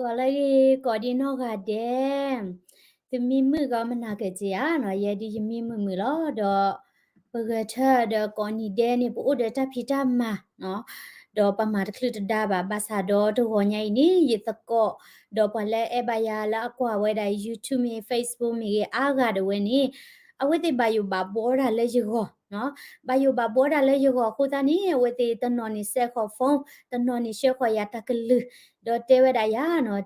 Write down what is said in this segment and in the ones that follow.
ဂီၤလၢအဂ့ၤ ကိးဒံနီၢ်ဂၤဒဲး, သုမံမုာ်ဂီၤမနၤက့ၤဧါနီၤ, ယဲဒ်ယမံမုာ်မုာ်လီၤ. ဒီးပဂဲၤထၢၣ်ဒီးကိးနံၤဒဲးန့ၣ် ပအိၣ်ဒီးတၢ်ဖံးတၢ်မၤနီၤ, ဒီးပမၤတချုးတဒါဘၣ်. ဘၣ်ဆၣ်ဒီးတဂီၤညါအံၤန့ၣ် ယသကိး ဒီးပှၤလၢအဲၣ်ဘၣ်ယၤလၢအကွၢ်ဝဲဒၣ် YouTube မ့ၢ်ဂ့ၤ Facebook မ့ၢ်ဂ့ၤ အါဂၤဒၣ်ဝဲန့ၣ် အဝဲသ့ၣ်ဘၣ်ယိၣ်ဘၣ်ဘှီတၢ်လၢယဂီၢ်နီၤ, ဘၣ်ယိၣ်ဘၣ်ဘှီတၢ်လၢယဂီၢ်အဃိသတးန့ၣ် အဝဲသ့ၣ်တနီၤန့ၣ်စဲးဃီၤ phone, တနီၤန့ၣ်ဆှၢဃီၤယၤတၢ်ကလုၢ်, ဒီးတဲဝဲဒၣ်ယၤနီၤ,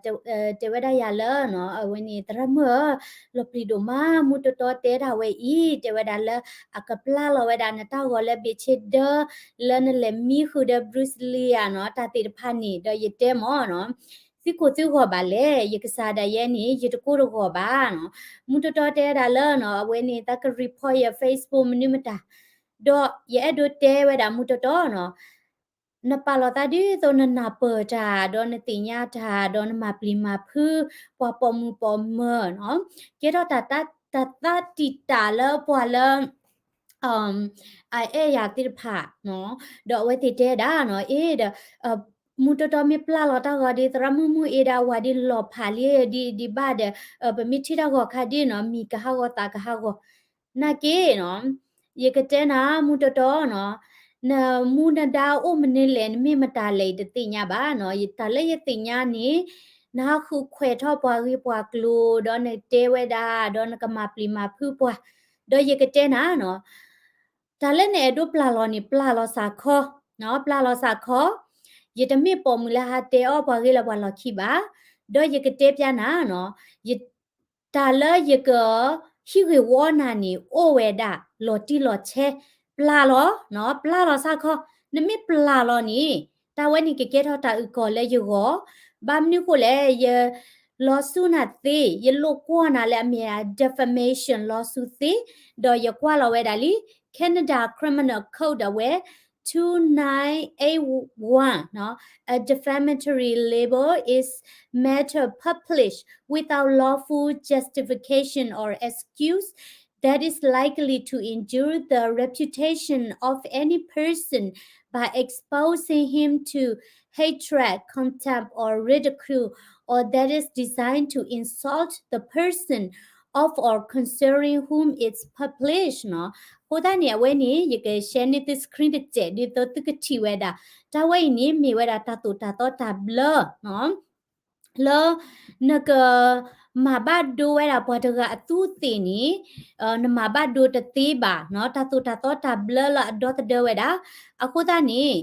တဲဝဲဒၣ်ယၤလၢနီၤ, အဝဲန့ၣ် သရၣ်မုၣ်ဧၢ, လီၤပျံၤဒိၣ်မး မူတီတီတဲဒၣ်ဝဲအံၤ, တဲဝဲဒၣ်လၢ အကပျၢ်လီၤဝဲဒၣ်နတၢ်ဂီၤလၢဘ့ၣ်ဆ့ဒၢ လၢနလဲၤမံဃုာ်ဒီး Bruce Lee ဧါနီၤ, တၢ်သ့ၣ်တဖၣ်န့ၣ် ဒီးယတဲမၢ်နီၤ, သုကိၢ်သုဂီၤဘၣ်လဲၣ်, ယကစၢ်ဒၣ်ယဲန့ၣ် ယတကိၢ်တဂီၤဘၣ်နီၤ. မူတီတီတဲဒၣ်လၢနီၤ, အဝဲန့ၣ် တၢ်က report ယ Facebook မနုၤမတၤ, ဒီးယအဲၣ်ဒိးတဲဝဲဒၣ်မူတီတီနီၤ, နပာ်လီၤသးဒ်သိးနနၢ်ပၢၢ်တၢ် ဒီးနသ့ၣ်ညါတၢ် ဒီးနမၤပျံၤမၤဖုး ပှၤပိာ်မုၣ်ပိာ်မၢၤနီၤ, ကဲထီၣ်တၢ် တၢ်သးတံာ်တာ်လၢပှၤလၢ အအဲၣ်ယၤသ့ၣ်တဖၣ်နီၤ, ဒီးအဝဲသ့ၣ်တဲဒၣ်နီၤ, အ့ဒီး မူတီတီမ့ၢ်ပျၢ်လီၤတၢ်ဂီၤဒီး သရၣ်မုၣ်မုၣ်အ့ဒီး အဝၤဒ်လီၤဖးလံဒံးဒံးဘၣ်ဒီး ပမ့ၢ်ထံၣ်တၢ်ဂီၤခါဒ်နီၤ မံၤကဟးဂီၤသးကဟးဂီၤ, နာ်က့နီၤ, ယကတဲနၤ မူတီတီနီၤ, နမူနဒါအိၣ်မနုၤလဲၣ် နမ့ၢ်မတၤလဲၣ် ယတသ့ၣ်ညါဘၣ်နီၤ, တၢ်လၢယသ့ၣ်ညါန့ၣ် နဟးဃုခွဲးထီၣ်ပှၤဂ့ၢ်ပှၤကျိၤ ဒီးနတဲဝဲဒၣ် ဒီးနကမၤပျံၤမၤဖုးပှၤ, ဒီးယကတဲနၤနီၤ, တၢ်လၢနအဲၣ်ဒိးပျၢ်လီၤန့ၣ် ပျၢ်လီၤစ့ၢ်ကီး, ပျၢ်လီၤစ့ၢ်ကီး, ယတမ့ၢ်ပိာ်မုၣ်လၢဟးတဲအီၣ်ပှၤဂ့ၢ်လၢပှၤလီၢ်ခံဘၣ်, ဒီးယကတဲပျးနၤနီၤ, တၢ်လၢယကဟံးဂ့ၢ်ဝီနၤန့ၣ် အိၣ်ဝဲဒၣ် လီၤတံၢ်လီၤဆဲး, ပျၢ်လီၤ, ပျၢ်လီၤစ့ၢ်ကီး, နမ့ၢ်ပျၢ်လီၤန့ၣ် တၢ်ဝဲန့ၣ်ကကဲထီၣ်တၢ်အုၣ်ကီၤလၢယဂီၢ်, ဘၣ်မနုၤဃိလဲၣ် ယ lawsuit နၤသ့, ယလိာ်ကွီၢ်နၤလၢအမ့ၢ် defamation lawsuit သ့, ဒီးယကွၢ်လီၤဝဲဒၣ်လံ Canada Criminal Code အဝဲ two nine eight one, a defamatory libel is matter published without lawful justification or excuse that is likely to injure the reputation of any person by exposing him to hatred, contempt, or ridicule, or that is designed to insult the person of or concerning whom it's published နီၤ. အဃိသတးန့ၣ် အဝဲန့ၣ် ယက share န့ၢ်သု screen တစဲး ဒ်သိးသုကထံၣ်ဝဲဒၣ်, တၢ်ဝဲအံၤန့ၣ် မ့ၢ်ဝဲဒၣ်တၢ်သိၣ်တၢ်သီတၢ်ဘျၢ လၢ နက မၤဘၣ်ဒိဝဲဒၣ်ပှၤတဂၤအသူးအသ့ၣ်န့ၣ်, နမၤဘၣ်ဒိတသ့ဘၣ်နီၤ, တၢ်သိၣ်တၢ်သီတၢ်ဘျၢလၢအဒီသဒၢဝဲဒၣ်. အဃိသတးန့ၣ်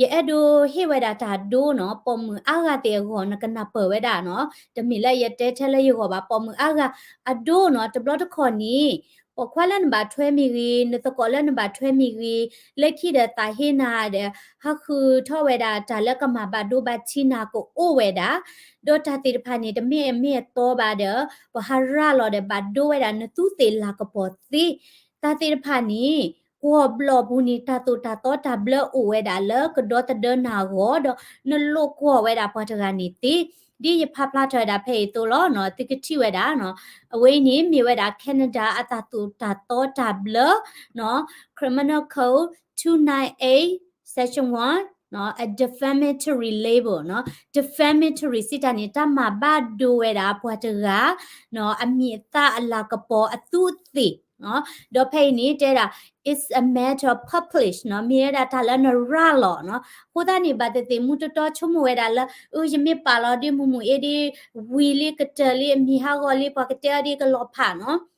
ယအဲၣ်ဒိးဟ့ၣ်ဝဲဒၣ်တၢ်ဒိနီၤ, ပိာ်မုၣ်အါဂၤသ့ၣ်အဂီၢ် နကနၢ်ပၢၢ်ဝဲဒၣ်နီၤ, တမ့ၢ်လၢယတဲထဲလၢယဂီၢ်ဘၣ်, ပိာ်မုၣ်အါဂၤအဒိနီၤ, တဘျီတခီၣ်န့ၣ် ပိာ်ခွါလၢနဘၣ်ထွဲမ့ၢ်ဂ့ၤ, နသကိးလၢနဘၣ်ထွဲမ့ၢ်ဂ့ၤ, လၢခံဒီးသးဟ့နၤဒီး ဟးဃုထီၣ်ဝဲဒၣ်တၢ်လၢကမၤဘၣ်ဒိဘၣ်ထံးနၤကအိၣ်ဝဲဒၣ်, ဒီးတၢ်သ့ၣ်တဖၣ်န့ၣ် တမ့ၢ်အမ့ၢ်အတီဘၣ်ဒီး ပှၤဟးရၤလီၤဒီးဘၣ်ဒိဝဲဒၣ်နသူးသ့ၣ်လၤကပီၤသ့, တၢ်သ့ၣ်တဖၣ်န့ၣ် ကွီၢ်ဘျီၣ်ပူၤန့ၣ် တၢ်သိၣ်တၢ်သီတၢ်ဘျၢအိၣ်ဝဲဒၣ်လၢကဒီသဒၢနၤအဂီၢ်, ဒီးနလိာ်ကွီၢ်ဝဲဒၣ်ပှၤတဂၤန့ၣ်သ့, ဒ်ယဖးဖျါထီၣ်ဝဲဒၣ်ဖဲအံၤအသိးလီၤနီၤ, သုကထံၣ်ဝဲဒၣ်နီၤ, အဝဲအံၤန့ၣ် မ့ၢ်ဝဲဒၣ် Canada အတၢ်သိၣ်တၢ်သီတၢ်ဘျၢနီၤ, Criminal Code two nine eight section one, a defamatory libel နီၤ, defamatory စံးတၢ်န့ၣ် တၢ်မၤဘၣ်ဒိဝဲဒၣ်ပှၤတဂၤနီၤ, အမံၤအသၣ်အလၤကပီၤအသူးအသ့ၣ်နီၤ, ဒီးဖဲအံၤန့ၣ်တဲဒၣ် it's a matter published နီၤ, မ့ၢ်ဝဲဒၣ်တၢ်လၢနရၤလီၤနီၤ. အဃိသတးန့ၣ် ဘၣ်သ့ၣ်သ့ၣ် မူတီတီဆိကမိၣ်ဝဲဒၣ်လၢ အၢ ယမ့ၢ်ပာ်လီၤဒ်မုၢ်မုၢ်အ့ဒ် ဝံၤလံကတၢၢ်လံ အမံၤဟးဂီၤလံ ပှၤကတဲအီၤဒ်ကလီၤဖးနီၤ.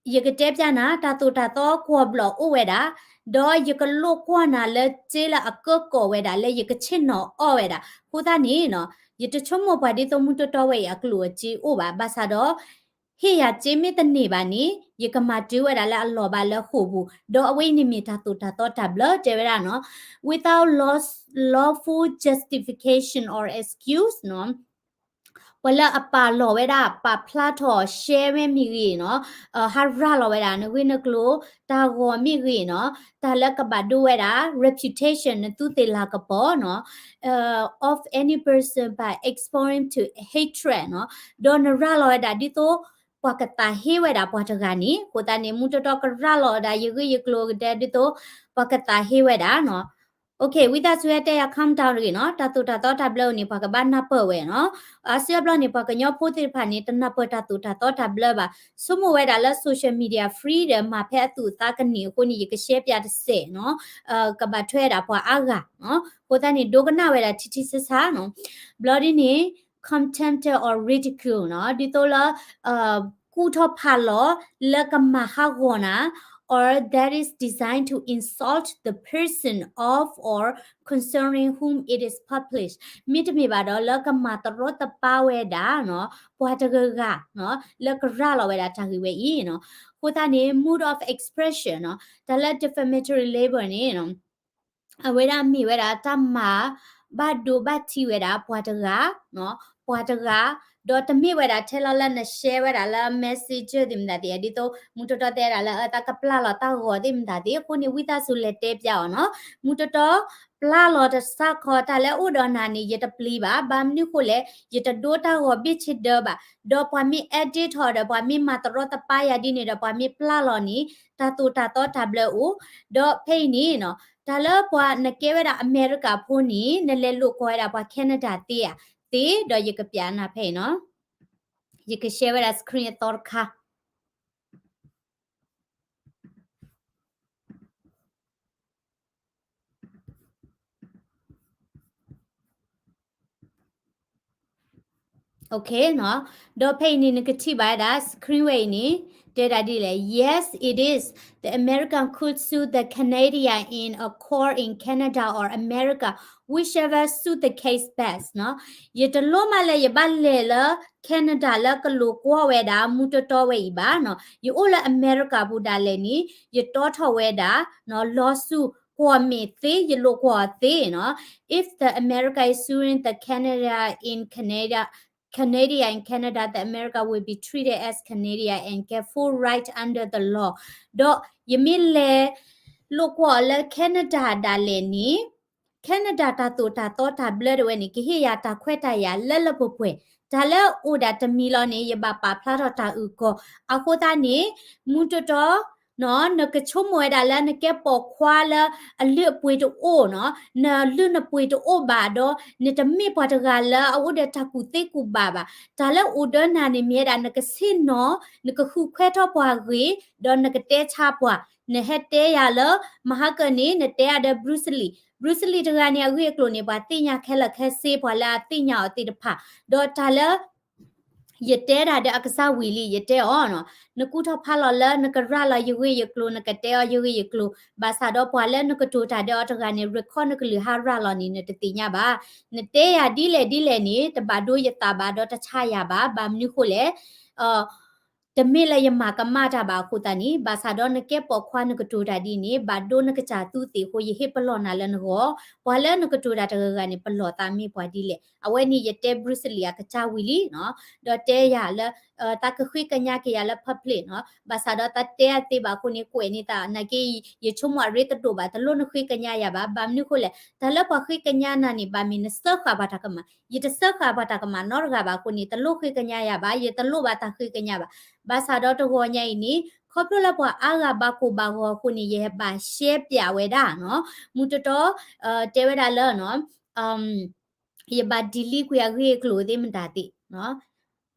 ယကတဲပျးနၤ တၢ်သိၣ်တၢ်သီကွီၢ်ဘျီၣ်အိၣ်ဝဲဒၣ်, ဒီးယကလိာ်ကွီၢ်နၤလၢစ့လၢအကၢကီၢ်ဝဲဒၣ် လၢယကဆ့ၣ်နီၤအီၣ်ဝဲဒၣ်. အဃိသတးန့ၣ်နီၤ ယတဆိကမိၣ်ပှၤဒ်သိးမူတီတီဝဲအံၤအကျိၣ်အစ့အိၣ်ဘၣ်. ဘၣ်ဆၣ်ဒီး ဟ့ၣ်ယၤစ့မ့ၢ်တန့ၢ်ဘၣ်န့ၣ် ယကမၤတုၤဝဲဒၣ်လၢအလီၢ်ဘၣ်လၢဃိာ်ပူၤ, ဒီးအဝဲအံၤန့ၣ်မ့ၢ်တၢ်သိၣ်တၢ်သီတၢ်ဘျၢတဲဝဲဒၣ်နီၤ without laws, lawful justification or excuse နီၤ. ပှၤလၢအပာ်လီၤဝဲဒၣ် ပာ်ဖျါထီၣ် share ဝဲမ့ၢ်ဂ့ၤနီၤ, ဟးရၤလီၤဝဲဒၣ် နဂ့ၢ်နကျိၤ တၢ်ဂီၤမ့ၢ်ဂ့ၤနီၤ, တၢ်လၢကဘၣ်ဒိဝဲဒၣ် reputation နသူးသ့ၣ်လၤကပီၤနီၤ, of any person by exposing to hatred နီၤ, ဒီးနရၤလီၤဝဲဒၣ်ဒ်သိး ပှၤကသးဟ့ဝဲဒၣ်ပှၤတဂၤန့ၣ်, အဃိသတးန့ၣ် မူတီတီကရၤလီၤဝဲဒၣ် ယဂ့ၢ်ယကျိၤကဒဲဒ်သိး ပှၤကသးဟ့ဝဲဒၣ်နီၤ. ဝံသးစူၤဟဲတဲယၤ calm down တဂ့ၤနီၤ, တၢ်သိၣ်တၢ်သီတၢ်ဘျၢအိၣ်န့ၣ် ပှၤကဘၣ်နၢ်ပၢၢ်ဝဲနီၤ. အါစုအါဘျီန့ၣ် ပှၤကညီဖိသ့ၣ်တဖၣ်န့ၣ် တနၢ်ပၢၢ်တၢ်သိၣ်တၢ်သီတၢ်ဘျၢဘၣ်, ဆိကမိၣ်ဝဲဒၣ်လၢ social media free ဒီး မၤဖဲအသူၣ်အသးကန့ၢ်အဃိန့ၣ် ယက share ပၠးတစဲးနီၤ, ကဘၣ်ထွဲဒၣ်ပှၤအါဂၤနီၤ. အဃိသတးန့ၣ် ဒိကနၣ်ဝဲဒၣ်ထံထံဆးဆးနီၤ. ဘျီဒ်န့ၣ် contemptible or ridicule နီၤ, ဒ်သိးလၢ ကူၣ်ထီၣ်ဖးလီၤလၢကမၤဟးဂီၤနၤ, or that is designed to insult the person of or concerning whom it is published, မ့တမ့ၢ်ဘၣ်ဒီးလၢကမၤတရီတပါဝဲဒၣ်နီၤ, ပှၤတဂၤဂၤနီၤ လၢကရၤလီၤဝဲဒၣ်တၢ်ဂ့ၢ်ဝဲအံၤနီၤ. အဃိသတးန့ၣ် mode of expression နီၤ, တၢ်လၢ defamatory libel န့ၣ် အဝဲဒၣ်မ့ၢ်ဝဲဒၣ်တၢ်မၤဘၣ်ဒိဘၣ်ထံးဝဲဒၣ်ပှၤတဂၤ, ပှၤတဂၤ, ဒီးတမ့ၢ်ဝဲဒၣ်ထဲလီၤလၢန share ဝဲဒၣ်လၢ messenger သ့ၣ်မတၤသ့ၣ်, ဒ်သိးမူတတီတဲဒၣ်လၢ တၢ်ကပျၢ်လီၤတၢ်ဂီၤသ့ၣ်မတၤသ့ၣ်, အဃိန့ၣ် ဝံသးစူၤလဲၤတဲပၠးအီၤနီၤ. မူတတီ ပျၢ်လီၤတစးခီ, တၢ်လၢအိၣ်ဒီးနၤန့ၣ် ယတပျံၤဘၣ်, ဘၣ်မနုၤဃိလဲၣ်, ယတဒိတၢ်ဂီၤဘ့ၣ်ဆ့ဒၢဘၣ်, ဒီးပှၤမ့ၢ် edit ထီၣ်ဒီး ပှၤမ့ၢ်မၤတရီတပါယၤဒ်န့ၣ်ဒီး ပှၤမ့ၢ်ပျၢ်လီၤန့ၣ် တၢ်သိၣ်တၢ်သီတၢ်ဘျၢအိၣ်, ဒီးဖဲအံၤန့ၣ်နီၤ, တၢ်လၢပှၤနကဲဝဲဒၣ်အမဲရကၤဖိန့ၣ် နလဲၤလိာ်ကွီၢ်ဝဲဒၣ်ပှၤ Canada သ့ဧါ, သ့, ဒီးယကပၠးနၤဖဲအံၤနီၤ. ယက share ဝဲဒၣ် screen အသီတခါ. Okay နီၤ, ဒီးဖဲအံၤန့ၣ် နကထံၣ်ဘၣ်ဝဲဒၣ် screen ဝဲအံၤန့ၣ် တဲဒၣ်ဒ်လဲၣ်, yes, it is. The American could sue the Canadian in a court in Canada or America, whichever suit the case best နီၤ. ယတလိၣ်မးလၢယဘၣ်လဲၤလၢ Canada လၢကလိာ်ကွီၢ်ဝဲဒၣ် မူတတီဝဲအံၤဘၣ်နီၤ. ယအိၣ်လၢအမဲရကၤပူၤဒၣ်လဲာ်န့ၣ် ယတီထီၣ်ဝဲဒၣ် lawsuit ကွီၢ်မ့ၢ်သ့ ယလိာ်ကွီၢ်အီၤသ့နီၤ. If the America is suing the Canada in Canada, Canadian in Canada, the America will be treated as Canadian and get full right under the law. ဒီးယမ့ၢ်လဲၤလိာ်ကွီၢ်အီၤလၢ Canada ဒၣ်လဲာ်န့ၣ် Canada တၢ်သိၣ်တၢ်သီတၢ်ဘျၢတဝဲန့ၣ် ကဟ့ၣ်ယၤတၢ်ခွဲးတၢ်ယာ်လၢလၢပှဲၤပှဲၤ, တၢ်လၢအိၣ်ဒၣ်တမံၤလီၤန့ၣ် ယဘၣ်ပာ်ဖျါထီၣ်တၢ်အုၣ်ကီၤ. အဃိသတးန့ၣ် မူတတီ နကဆိကမိၣ်ဝဲဒၣ်လၢနကဲပိာ်ခွါလၢအလုၢ်အပှ့ၤတအိၣ်နီၤ, နလုၢ်နပှ့ၤတအိၣ်ဘၣ်ဒီး နတမ့ၢ်ပှၤတဂၤလၢအအိၣ်ဒီးတၢ်ကူၣ်သ့ကူၣ်ဘၣ်ဘၣ်. တၢ်လၢအိၣ်ဒီးနၤန့ၣ်မ့ၢ်ဝဲဒၣ် နကဆ့ၣ်နီၤ, နကဃုခွဲးထီၣ်ပှၤဂ့ၤ, ဒီးနကတဲဆါပှၤ, နဟဲတဲယၤလၢ မဟါကၢန့ၣ် နတဲယၤဒီး Bruce Lee, Bruce Lee တဂၤန့ၣ် အဂ့ၢ်အကျိၤန့ၣ် ပှၤသ့ၣ်ညါခဲလၢာ်ခဲဆ့ ပှၤလၢအသ့ၣ်ညါအီၤသ့ၣ်တဖၣ်, ဒီးတၢ်လၢ ယတဲတၢ်ဒီးအကစၢ်ဝံၤလံ ယတဲအီၤနီၤ, နကူၣ်ထီၣ်ဖးလီၤလၢနကရၤလီၤယဂ့ၢ်ယကျိၤ နကတဲအီၤယဂ့ၢ်ယကျိၤ, ဘၣ်ဆၣ်ဒီးပှၤလၢနကတိၤတၢ်ဒီးအီၤတဂၤန့ၣ် record နကလုၢ်ဟးရၤလီၤန့ၣ် နတသ့ၣ်ညါဘၣ်. နတဲယၤဒ်လဲၣ်ဒ်လဲၣ်န့ၣ် တဘၣ်ဒိယသးဘၣ်ဒီးတဆါယၤဘၣ်. ဘၣ်မနုၤဃိလဲၣ် တမ့ၢ်လၢယမၤကမၣ်တၢ်ဘၣ်အဃိသတးန့ၣ်, ဘၣ်ဆၣ်ဒီးနကဲပိာ်ခွါနကတိၤတၢ်ဒ်န့ၣ် ဘၣ်ဒိနကစၢ်သူသ့ၣ်အဃိ ယဟ့ၣ်ပလီၢ်နၤလၢနဂီၢ်, ပှၤလၢနကတိၤတၢ်တဂၤဂၤန့ၣ် ပလီၢ်သးမ့ၢ်ပှၤဒ်လဲၣ်. အဝဲန့ၣ်ယတဲ Bruce Lee အကစၢ်ဝံၤလံနီၤ, ဒီးတဲယၤလၢ သးကဃ့ကညးက့ၤယၤလၢ public နီၤ, ဘၣ်ဆၣ်ဒီးသးတဲအသ့ဘၣ်အဃိန့ၣ် ကွဲးန့ၢ်သး နာ်က့ ယဆိကမိၣ်အရ့တဒိၣ်ဘၣ်, တလိၣ်နဃ့ကညးယၤဘၣ်. ဘၣ်မနုၤဃိလဲၣ်, တၢ်လၢပှၤဃ့ကညးနၤန့ၣ် ဘၣ်မ့ၢ်နစၢဃာ်ပှၤတၢ်ကမၣ်, ယတစၢဃာ်ပှၤတၢ်ကမၣ်နီတဂၤဘၣ်အဃိန့ၣ် တလိၣ်ဃ့ကညးယၤဘၣ်, ယတလိၣ်ဘၣ်တၢ်ဃ့ကညးဘၣ်. ဘၣ်ဆၣ်ဒီးတဂီၤညါအံၤန့ၣ် ခီဖျိလၢပှၤအါဂၤဘၣ်ကိၢ်ဘၣ်ဂီၤအဃိန့ၣ် ယဘၣ်ရှဲပၠးဝဲဒၣ်နီၤ, မူတတီ တဲဝဲဒၣ်လၢ ယဘၣ် delete ကွံာ်အဂ့ၢ်အကျိၤသ့ၣ်မတၤသ့ၣ်,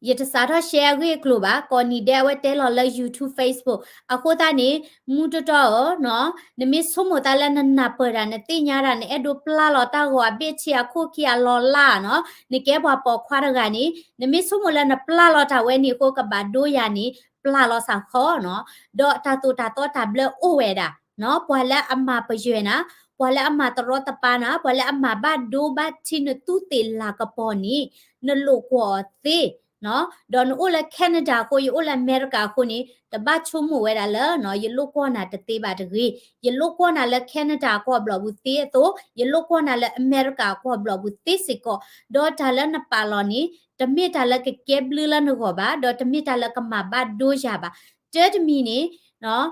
ယတစးထီၣ် share အဂ့ၢ်အကျိၤဘၣ်, ကိးနံၤဒဲးအဝဲတဲလီၤလၢ YouTube, Facebook အဃိသတးန့ၣ် မူတတီဧၢနီၤ, နမ့ၢ်ဆိကမိၣ်သးလၢနနၢ်ပၢၢ်တၢ် နသ့ၣ်ညါတၢ် နအဲၣ်ဒိးပျၢ်လီၤတၢ်ဂီၤအဘ့ၣ်ဆ့အခိၣ်ခံအလီၤလၢ်နီၤ, နကဲပှၤပိာ်ခွါတဂၤန့ၣ် နမ့ၢ်ဆိကမိၣ်လၢနပျၢ်လီၤတၢ်ဝဲန့ၣ်အဃိ ကဘၣ်ဒိယၤန့ၣ် ပျၢ်လီၤစ့ၢ်ကီးနီၤ, ဒီးတၢ်သိၣ်တၢ်သီတၢ်ဘျၢအိၣ်ဝဲဒၣ် နီၤ, ပှၤလၢအမၤပယွဲနၤ, ပှၤလၢအမၤတရီတပါနၤ, ပှၤလၢအမၤဘၣ်ဒိဘၣ်ထံးနသူးသ့ၣ်လၤကပီၤန့ၣ် နလိာ်ကွီၢ်အီၤသ့, နီၤ, ဒီးနအိၣ်လၢ Canada အဃိ ယအိၣ်လၢအမဲရကၤအဃိန့ၣ် တဘၣ်ဆိကမိၣ်ဝဲဒၣ်လၢ ယလိာ်ကွီၢ်နၤတသ့ဘၣ်တဂ့ၤ, ယလိာ်ကွီၢ်နၤလၢ Canada အကွီၢ်ဘျီၣ်ပူၤသ့အသိး ယလိာ်ကွီၢ်နၤလၢအမဲရကၤအကွီၢ်ဘျီၣ်ပူၤသ့စ့ၢ်ကီး, ဒီးတၢ်လၢနပာ်လီၤန့ၣ် တမ့ၢ်တၢ်လၢကကဲဘျုးလၢနဂီၢ်ဘၣ်, ဒီးတမ့ၢ်တၢ်လၢကမၤဘၣ်ဒိယၤဘၣ်. တၢတမံၤန့ၣ်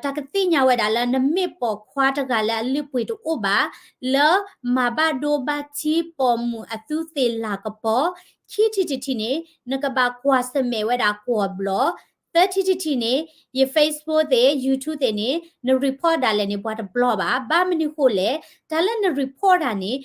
တၢ်ကသ့ၣ်ညါဝဲဒၣ်လၢနမ့ၢ်ပိာ်ခွါတဂၤလၢအလုၢ်အပှ့ၤတအိၣ်ဘၣ်, လၢမၤဘၣ်ဒိဘၣ်ထံးပိာ်မုၣ်အသူးသ့ၣ်လၤကပီၤ, ခံထံၣ်တထံၣ်န့ၣ် နကဘၣ်ကွၢ်ဆၢၣ်မဲာ်ဝဲဒၣ်ကွီၢ်ဘျီၣ် သၢထံၣ်တထံၣ်န့ၣ် ယ Facebook သ့ၣ် YouTube သ့ၣ်န့ၣ် န report ဒၣ်လဲာ်န့ၣ် ပှၤတဘျီဘၣ်. ဘၣ်မနုၤဃိလဲၣ်, တၢ်လၢန report တၢ်န့ၣ်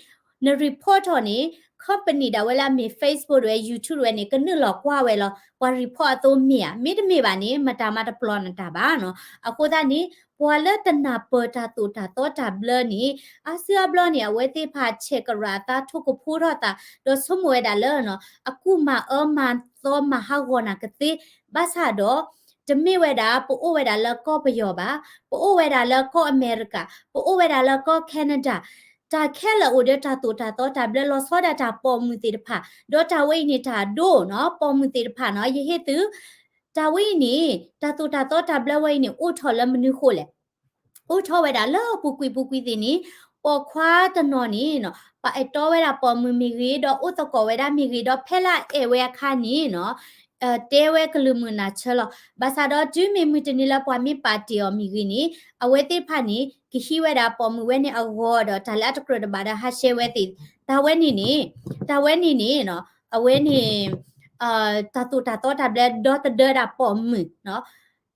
န report ထီၣ်န့ၣ် company ဒၣ်ဝဲလၢအမ့ၢ် Facebook ဒၣ်ဝဲ YouTube ဒၣ်ဝဲန့ၣ် ကနုာ်လီၤကွၢ်ဝဲလီၤ. ပှၤ report အသိးမ့ၢ်ဧါ, မ့တမ့ၢ်ဘၣ်န့ၣ် မတၤမးတပျီၢ်နတၢ်ဘၣ်နီၤ. အဃိသတးန့ၣ် ပှၤလၢတနၢ်ပၢၢ်တၢ်သိၣ်တၢ်သီတၢ်ဘျၢန့ၣ် အါစုအါဘျီန့ၣ် အဝဲသ့ၣ်တဖၣ်ဆဲးကရၣ်အသး ထိၣ်ကဖိထီၣ်သး ဒီးဆိကမိၣ်ဝဲဒၣ်လၢ အကူၣ်မၤအၢမၤသီမၤဟးဂီၤနၤကသ့, ဘၣ်ဆၣ်ဒီး တမ့ၢ်ဝဲဒၣ် ပအိၣ်ဝဲဒၣ်လၢကီၢ်ပယီၤဘၣ်, ပအိၣ်ဝဲဒၣ်လၢကီၢ်အမဲရကၤ, ပအိၣ်ဝဲဒၣ်လၢကီၢ် Canada, တၢ်ခဲလၢာ်အိၣ်ဒီးတၢ်သိၣ်တၢ်သီတၢ်ဘျၢ လီၤဆီဒၣ်တၢ်ပိာ်မုၣ်သ့ၣ်တဖၣ်, ဒီးတၢ်ဝဲအံၤန့ၣ်တၢ်ဒိၣ်နီၤ ပိာ်မုၣ်သ့ၣ်တဖၣ်နီၤ ယဟ့ၣ်သု တၢ်ဝဲအံၤန့ၣ် တၢ်သိၣ်တၢ်သီတၢ်ဘျၢဝဲအံၤန့ၣ် အိၣ်ထီၣ်လၢမနုၤဃိလဲၣ်. အိၣ်ထီၣ်ဝဲဒၣ်လၢပူၤကွံာ်ပူၤကွံာ်သ့ၣ်န့ၣ် ပိာ်ခွါတနီၤန့ၣ်နီၤ ပအဲၣ်တီဝဲဒၣ်ပိာ်မုၣ်မ့ၢ်ဂ့ၤ ဒီးအိၣ်သကိးဝဲဒၣ်မ့ၢ်ဂ့ၤ ဒီးဖဲလၢအအဲၣ်ဝဲအခါန့ၣ်နီၤ တဲဝဲကလုၢ်မုာ်နၢ်ဆၢလီၤ. ဘၣ်ဆၣ်ဒီးတုၤမ့ၢ်မုၢ်တနံၤလၢပှၤမ့ၢ်ပာ်တ့ၢ်အီၤမ့ၢ်ဂ့ၤန့ၣ် အဝဲသ့ၣ်တဖၣ်န့ၣ် ကဟံးဝဲဒၣ်ပိာ်မုၣ်ဝဲန့ၣ်အဂီၤဒီး တၢ်လၢအတကြၢးတဘၣ်ဒီးဟးဆှဲးဝဲသ့ၣ် တၢ်ဝဲန့ၣ်န့ၣ် တၢ်ဝဲန့ၣ်န့ၣ်နီၤ အဝဲန့ၣ် တၢ်သိၣ်တၢ်သီတၢ်ဘျၢဒီသဒၢဒၣ်ပိာ်မုၣ်နီၤ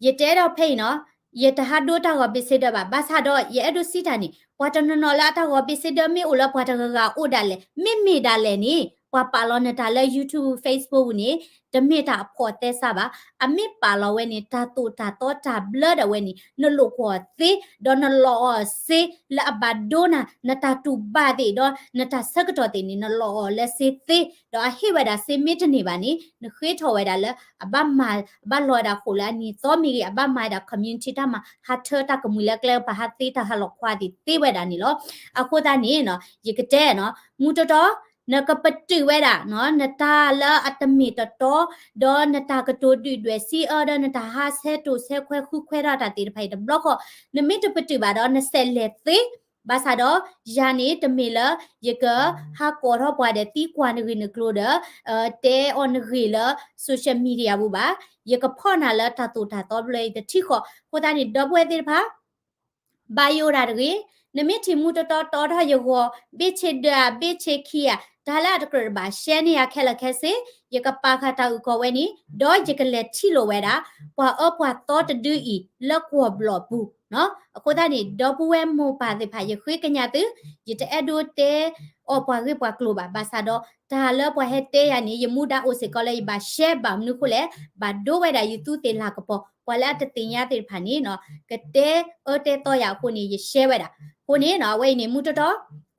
ယတဲဒီးဖဲအံၤနီၤ ယတဟးဒိတၢ်ဂီၤဘ့ၣ်ဆ့ဒၢဘၣ်. ဘၣ်ဆၣ်ဒီး ယအဲၣ်ဒိးစံးတၢ်န့ၣ် ပှၤတနီၤနီၤလၢအတၢ်ဂီၤဘ့ၣ်ဆ့ဒၢမ့ၢ်အိၣ်လၢပှၤတဂၤဂၤအိၣ်ဒၣ်လဲာ် မ့မ့ၢ်ဒၣ်လဲာ်န့ၣ် ပှၤပာ်လီၤနတၢ်လၢ YouTube Facebook န့ၣ် တမ့ၢ်တၢ်အဖှီၣ်သဲစးဘၣ်. အမ့ၢ်ပာ်လီၤဝဲန့ၣ် တၢ်သိၣ်တၢ်သီတၢ်ဘျၢဒၣ်ဝဲန့ၣ် နလိာ်ကွီၢ်သ့ ဒီးနလီၤအီၤစ့လၢအဘၣ်ဒိနၤ နတၢ်တူၢ်ဘၣ်သ့ၣ် ဒီးနတၢ်ဆၢကတီၢ်သ့ၣ်န့ၣ် နလီၤအီၤလၢစ့သ့ ဒီးအဟ့ၣ်ဝဲဒၣ်စ့မ့တန့ၢ်ဘၣ်န့ၣ် နဃ့ထီၣ်ဝဲဒၣ်လၢ အဘၣ်မၤ အဘၣ်လီၤဝဲဒၣ်ဃိာ်လၢအနံၤသီမ့ၢ်ဂ့ၤ အဘၣ်မၤဝဲဒၣ် community တၢ်မၤဟးထၢတၢ်ကမှံၤလၢကျဲ ပဟးသ့တၢ်ဟးလီၤခွါသ့ၣ်သ့ဝဲဒၣ်န့ၣ်လီၤ. အဃိသတးန့ၣ်နီၤ ယကတဲနီၤ မူတီတီ နကပတုာ်ဝဲဒၣ်နီၤ နတၢ်လၢအတမ့ၢ်တတီ ဒီးနတၢ်ကတိၤဒုၣ်ဒွဲၣ်စံးအၢ ဒီးနတၢ်ဟးဆဲးတိၢ်ဆဲးခွဲးဃုခွဲးထီၣ်တၢ်သ့ၣ်တဖၣ်အံၤတဘျီဃီ နမ့ၢ်တပတုာ်ဘၣ်ဒီးနစဲးလဲၤသ့ ဘၣ်ဆၣ်ဒီး ယၤန့ၣ် တမ့ၢ်လၢ ယကဟးကိးထီၣ်ပှၤဒီးသံကွၢ်နဂ့ၢ်နကျိၤဒီး တဲအီၤနဂ့ၢ်လၢ social media ပူၤဘၣ်. ယကဖီၣ်နၤလၢတၢ်သိၣ်တၢ်သီဘျၢအံၤတထံၣ်ဃီ အဃိသတးန့ၣ် ဒီပုၢ်ဝဲၢ်သ့ၣ်တဖၣ် ဘၣ်ယိၣ်တၢ်တဂ့ၤ, နမ့ၢ်ထံၣ်မူတီတီတီထီၣ်ယဂီၢ် ဘ့ၣ်ဆ့ဒၢဧါ ဘ့ၣ်ဆ့ခံဧါ တၢ်လၢအတကြၢးတဘၣ် share န့ၢ်ယၤခဲလၢာ်ခဲဆ့, ယကပာ်ဃာ်တၢ်အုၣ်ကီၤဝဲန့ၣ် ဒီးယကလဲၤထံၣ်လိာ်ဝဲဒၣ် ပှၤအၢပှၤသီတဒုအံၤ လၢကွီၢ်ဘျီၣ်ပူၤနီၤ. အဃိသတးန့ၣ် ဒီပုၢ်ဝဲၢ်မိၢ်ပၢ်သ့ၣ်တဖၣ် ယဃ့ကညးသု, ယတအဲၣ်ဒိးတဲအီၤပှၤဂ့ၢ်ပှၤကျိၤဘၣ်. ဘၣ်ဆၣ်ဒီး တၢ်လၢပှၤဟဲတဲယၤန့ၣ် ယမူဒါအိၣ်စ့ၢ်ကီးလၢယဘၣ် share ဘၣ်မနုၤအဃိလဲၣ်, ဘၣ်ဒိဝဲဒၣ်ယသူးသ့ၣ်လၤကပီၤ ပှၤလၢအတသ့ၣ်ညါသ့ၣ်တဖၣ်န့ၣ်နီၤ ကတဲအၢတဲသီယၤအဃိန့ၣ် ယshareဝဲဒၣ်. အဃိန့ၣ်နီၤ အဝဲအံၤန့ၣ် မူတီတီ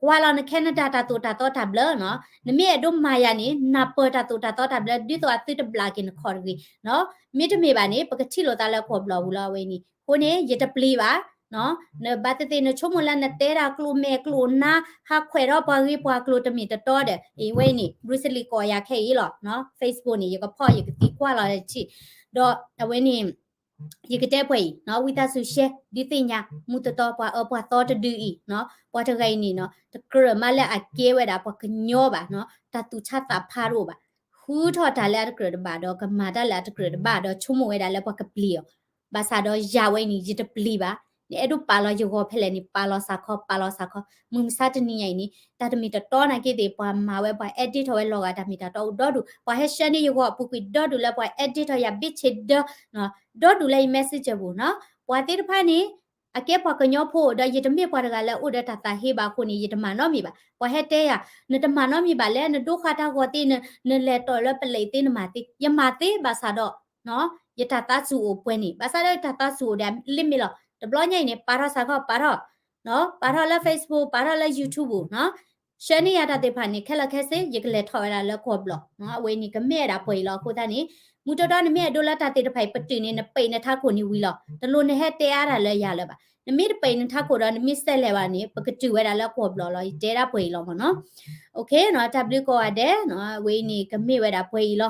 ကွၢ်လီၤန Canada တၢ်သိၣ်တၢ်သီတၢ်ဘျၢနီၤ, နမ့ၢ်အဲၣ်ဒိးမၤယၤန့ၣ် နၢ်ပၢၢ်တၢ်သိၣ်တၢ်သီတၢ်ဘျၢ ဒ်သိးအသုတဘျးက့ၤနခီၣ်တဂ့ၤနီၤ. မ့တမ့ၢ်ဘၣ်န့ၣ် ပကထံၣ်လိာ်သးလၢကွီၢ်ဘျီၣ်ပူၤလီၤ အဝဲအံၤန့ၣ်. အဃိန့ၣ် ယတပျံၤဘၣ် နဘၣ်သ့ၣ်သ့ၣ် နဆိကမိၣ်လၢနတဲတၢ်ကျိာ်မဲာ်ကျိာ်နါ ဟးခွဲးထီၣ်ပှၤဂ့ၢ်ပှၤကျိၤတမ့ၢ်တတီဒီး အံၤ ဝဲအံၤန့ၣ် Bruce Lee ကိးယၤခဲအံၤလီၤ. Facebook န့ၣ် ယကဖီၣ်ယကသံကွၢ်လီၤတထံၣ်, ဒီးအဝဲန့ၣ် ယကတဲပှဲၤအံၤနီၤ ဝံသးစူၤ share ဒုးသ့ၣ်ညါ မူတီတီပှၤအၢပှၤသီတဒုအံၤနီၤ, ပှၤတဂၤအံၤန့ၣ်နီၤ တကြၢးမးလၢအကဲဝဲဒၣ်ပှၤကညီဘၣ်နီၤ, တၢ်သူၣ်ဆါသးဖါတအိၣ်ဘၣ်, ဃုထီၣ်တၢ်လၢအတကြၢးတဘၣ်ဒီး ကမၤတၢ်လၢအတကြၢးတဘၣ်ဒီး ဆိကမိၣ်ဝဲဒၣ်လၢပှၤကပျံၤအီၤ, ဘၣ်ဆၣ်ဒီးယၤဝဲအံၤန့ၣ် ယတပျံၤဘၣ်, နအဲၣ်ဒိးပာ်လီၤယဂီၢ်ဖဲလဲၣ်န့ၣ် ပာ်လီၤစးခီ ပာ်လီၤစးခီ, မုၢ်မဆါတနံၤညါအံၤန့ၣ် တၢ်တမ့ၢ်တတီနာ်က့သ့ၣ် ပှၤမၤဝဲပှၤ edit ထီၣ်ဝဲလီၤဂာ်တၢ်မ့ၢ်တၢ်တီအိၣ်ဒီဒူၣ်, ပှၤဟဲ share န့ၢ်ယဂီၢ်အပူၤကွံာ်ဒီဒူၣ်လၢပှၤ edit ထီၣ်ယၤဘ့ၣ်ဆ့ဒၢ ဒီဒူၣ်လၢယ messenger ပူၤနီၤ, ပှၤသ့ၣ်တဖၣ်န့ၣ် အကဲပှၤကညီဖိ ဒီးယတမ့ၢ်ပှၤတဂၤလၢအအိၣ်ဒီးတၢ်သးဟ့ဘၣ်အဃိန့ၣ် ယတမၤနီတမံၤဘၣ်. ပှၤဟဲတဲယၤ နတမၤနီတမံၤဘၣ်လဲၣ်, နဒိဃာ်တၢ်ဂီၤသ့, နလဲၤတီၢ်လၢပလံးသ့ နမၤသ့, ယမၤသ့ဘၣ်ဆၣ်ဒီး ယတၢ်သးစူၤအိၣ်ပှဲၤန့ၣ်, ဘၣ်ဆၣ်ဒီးယတၢ်သးစူၤအိၣ်ဒီး limit လီၤ. တဘျီညါအံၤန့ၣ် ပာ်ထီၣ်စးခီ ပာ်ထီၣ် ပာ်ထီၣ်လၢ Facebook ပာ်ထီၣ်လၢ YouTube ပူၤနီၤ, share န့ၢ်ယၤတၢ်သ့ၣ်တဖၣ်န့ၣ် ခဲလၢာ်ခဲဆ့ ယကလဲၤထီၣ်ဝဲဒၣ်လၢကွီၢ်ဘျီၣ်နီၤ, အဝဲန့ၣ်ကမ့ၢ်ဝဲဒၣ်ပှဲၤအံၤလီၤ. အဃိသတးန့ၣ် မူတီတီ နမ့ၢ်အဲၣ်ဒိးလၢတၢ်သ့ၣ်တဖၣ်အံၤပတုာ်န့ၣ် နပံးနထးခိၣ်န့ၣ်ဝံၤလီၤ. တလိၣ်နဟဲတဲအါတၢ်လၢယၤလၢၤဘၣ်. နမ့ၢ်တပံးနထးခိၣ်ဒီး နမ့ၢ်စဲးလဲၤဘၣ်န့ၣ် ပကတုာ်ဝဲဒၣ်လၢကွီၢ်ဘျီၣ်လီၤ. ယတဲဒၣ်ပှဲၤအံၤလီၤမ့ၢ်နီၤ. တၢ်ဘျုးကိးဂၤဒဲးနီၤ, အဝဲအံၤန့ၣ် ကမ့ၢ်ဝဲဒၣ်ပှဲၤအံၤလီၤ.